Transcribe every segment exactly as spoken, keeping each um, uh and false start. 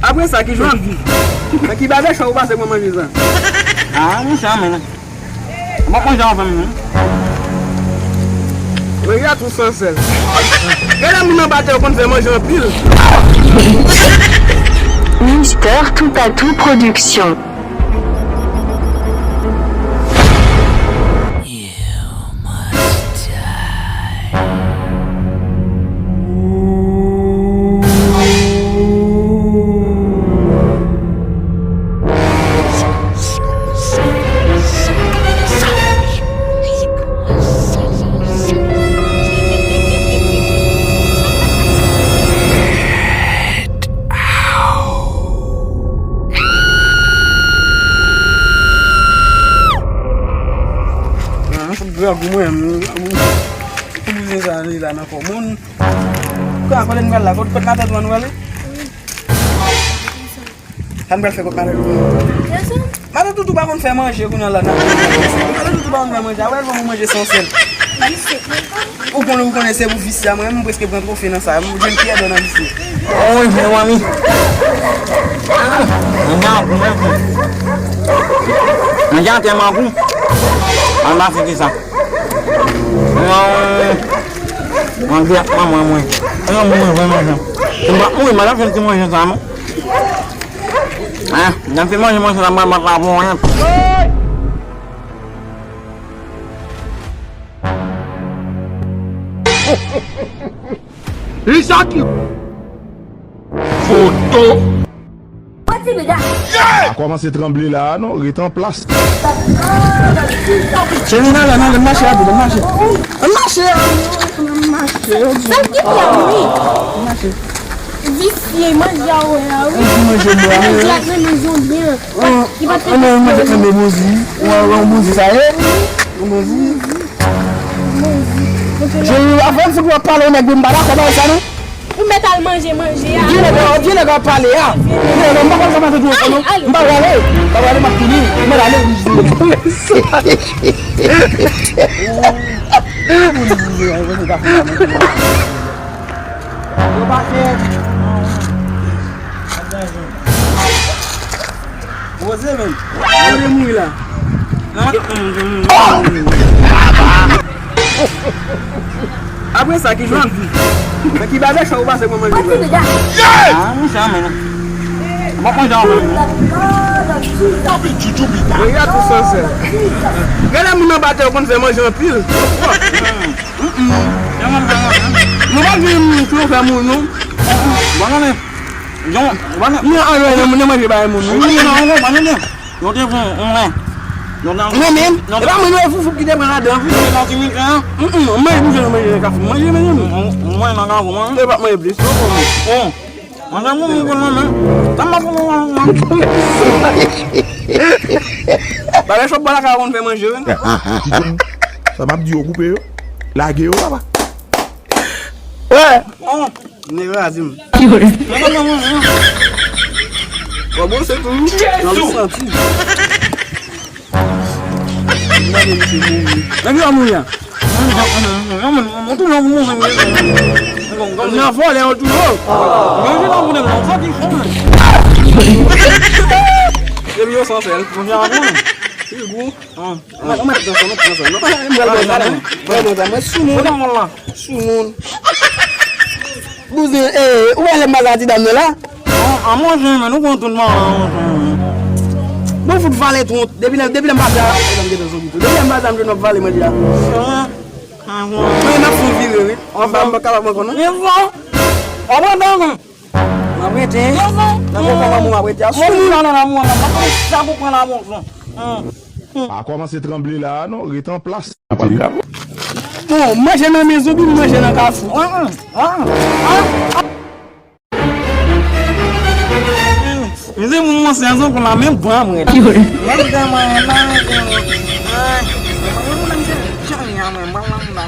Apre sa, ki jan w ap viv? Nan ki babechòp ou pase pran manje sa? Ah, monchè, men. M ap manje anvan menm. Manje a tou san sèl. Gade moun anba tè yo konn fè manje anpil. Mister Toupatou Production. Ah, fout grangou mwen, m, m, m, bouzen sa li la nan kò moun. Kwa, kote n pral la? Kot, kot matant ou an nou prale? Sa n pral fè kot matant ou an? Matant ou tou pa konn fè manje kounye a la nan. Matant ou tou pa konn fè manje. Apre l ban mwen manje san sèl. Ou konnen, ou konnen se pou visye a, mwen menm m prèske pran twofe nan sa. M jwenn pyè dò nan visye. Oy, mezanmi. Ah, manje a gou, manje. Manje a tèlman gou. Al mache ki sa. Manje ak manman mwen. Mwen mwen manje. M pa mouri, m pa fè ti manje sa non. Ah, nan fè manje manje la, m pa bat la pou anyen. Li sa ki foto. Pati mega. A kòmanse tranble la a non, ret an plas. Cheri, n ale, n ale, n mache, Abi, n mache. N mache, Abi, n mache. Sa ki pye wi? N mache. Visye, manje a wè a wi. Manje bwa. Manje ak nan manje byen. Li pa t fè. Manje nan mezi. Ou wè, ou wè, mezi sa ye? Mezi. Cheri, avan m fout w ap pale, nèg, m pa dakò bay sa non. Ou mèt al manje manje a. Vye nèg, vye nèg ap pale a. Vye nèg, m pa konn sa m ap fè non. M pa prale. M pa prale, m ap fini. M prale. Yo pa fè. Poze menm. Poze mouri la. Apre sa, ki jan w ap viv? Nan ki babechòp ou pase pran manje sa? Ah, monchè, men. M ap manje anvan menm. Manje a tou san sèl. Gade moun anba tè yo konn fè manje anpil. Nou pa vin tou fè moun nou. Bon, non, men. Jan, bon, non. Mwen anlè nan manje bay moun. Mwen anlè, mwen anlè. Yo te fè yon mwen. Mwen menm? E pa mwen, non, e Foufou ki te pran ladan, wi. Mwen manje pou jan manje nan kafou. Manje, manje, manje. Mwen nan kafou, mwen. E pa manje plis. Mwen sa moun moun konn mwen. Sa m pa konn mwen. Bagay chòp bò lakay konn fè manje, wi. Sa m ap di yo koupe yo. Lage yo, papa. Wè. Nèg la di m. Bon, bon, se tou. Nan li santi. Gade misye mouri. Nèg yo mouri a. Nan vòlè yo tou yo. Epi yo san sèl. Li gou. Ou mèt pran sa, ou mèt pran sa. Non, mwen pran sa, mwen pran sa. Mwen sou moun. Sou moun. Bouzen, eh, ou wè lè m pa sa ti dam nan la? An manje, men nou konn tout manman an manje. Bon, fout vale twon. Depi lè, depi lè m pa sa, e, m gentan zonbi tou. Depi lè m pa sa, m jwenn w ap vale manje a. Mwen, n ap fon vire, wi. Anfen, m pa kapab ankò, non. Evo, w ap rete ankò? M ap rete. Nan bon kòman moun m ap rete a. Sou moun nan lanmou an, m ap sa pou pran lanmou an. A kòmanse tranble la a non, ret an plas. Bon, manje nan men zonbi, manje nan kafou. Mezanmi, mwen se yon konn la men bwa mwen. Mwen te mwen la men. Ay, mwen mwen se jan ya mwen, mwen mwen la.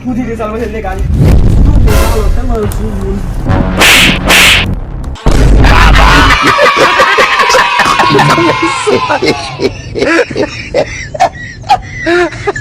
Ou di de sa l manje legal. Yo bon sa lòt tèlman yo sou moun.